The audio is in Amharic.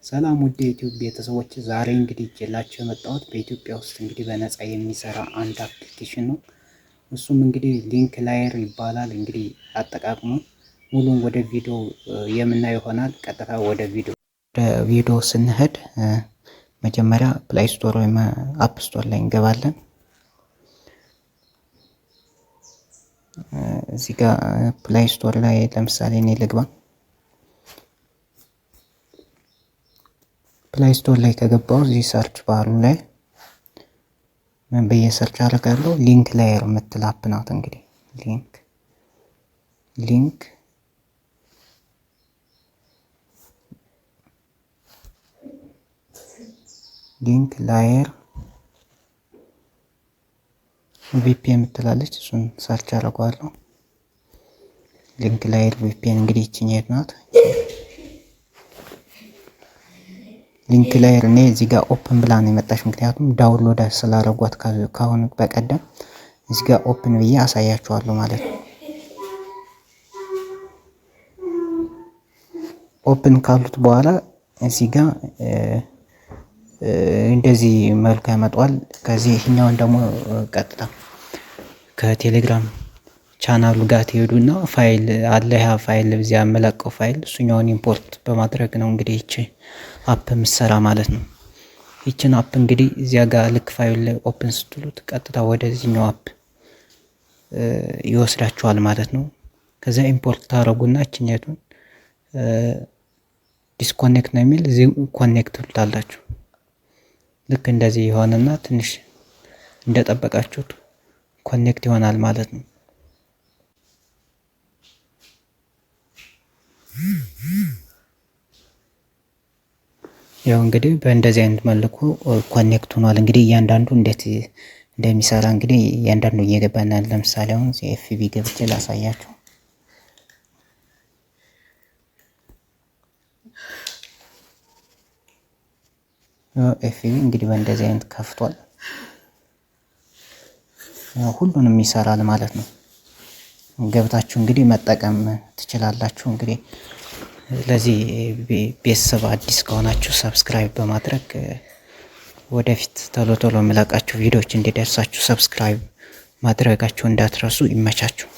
ሰላም ውድ የዩቲዩብ ቤተሰቦች፣ ዛሬ እንግዲህ ይዤላችሁ የመጣሁት በኢትዮጵያ ውስጥ እንግዲህ በነፃ የሚሰራ አንድ application ነው። እሱም እንግዲህ Link Layer ይባላል። እንግዲህ አጠቃቅሙ ሙሉን ወደ ቪዲዮ የምናየው ይሆናል። ቀጥታ ወደ ቪዲዮ ስንሄድ መጀመሪያ Play Store ወይም App Store ላይ እንገባለን። እዚህ ጋር Play Store ላይ ለምሳሌ እኔ ልግባ። Play Store ላይ ከገባው እዚህ search bar ኡ ላይ ምን ብዬ search አደርጋለሁ? Link Layer የምትል app ናት። እንግዲህ link Layer VPN የምትላለች፣ እሱን search አደርገዋለሁ። Link Layer VPN እንግዲህ ይችኛት ናት። Link Layer እኔ እዚህ ጋር open ብላ ነው የመጣች፣ ምክንያቱም download ስላደረጓት ካሁን በቀደም። እዚህ ጋር open ብዬ አሳያችኋለሁ ማለት ነው። Open ካሉት በኋላ እዚህ ጋር እንደዚህ መልኩ ያመጣዋል። ከዚህ ይሄኛውን ደግሞ ቀጥታ ከቴሌግራም ቻናሉ ጋር ትሄዱና ፋይል አለ፣ ያ ፋይል እዚያ የምለቀው ፋይል እሱኛውን import በማድረግ ነው እንግዲህ ይቺ app ምሰራ ማለት ነው። ይችን app እንግዲህ እዚያ ጋር ልክ ፋይል ላይ open ስትሉት ቀጥታ ወደዚህኛው app ይወስዳችኋል ማለት ነው። ከዚያ import ታደረጉና እችኛቱን disconnect ነው የሚል፣ እዚህ connect ትሉታላችሁ። ልክ እንደዚህ የሆነና ትንሽ እንደጠበቃችሁት connect ይሆናል ማለት ነው። ያው እንግዲህ በእንደዚህ አይነት መልኩ connect ሆኗል። እንግዲህ እያንዳንዱ እንዴት እንደሚሰራ እንግዲህ እያንዳንዱ እየገባናል። ለምሳሌ አሁን FB ገብቼ ላሳያችሁ። FB እንግዲህ በእንደዚህ አይነት ከፍቷል። ሁሉንም ይሰራል ማለት ነው። ገብታችሁ እንግዲህ መጠቀም ትችላላችሁ። እንግዲህ ለዚህ ቤተሰብ አዲስ ከሆናችሁ subscribe በማድረግ ወደፊት ቶሎ ቶሎ የምለቃችሁ ቪዲዮዎች እንዲደርሳችሁ subscribe ማድረጋችሁ እንዳትረሱ። ይመቻችሁ።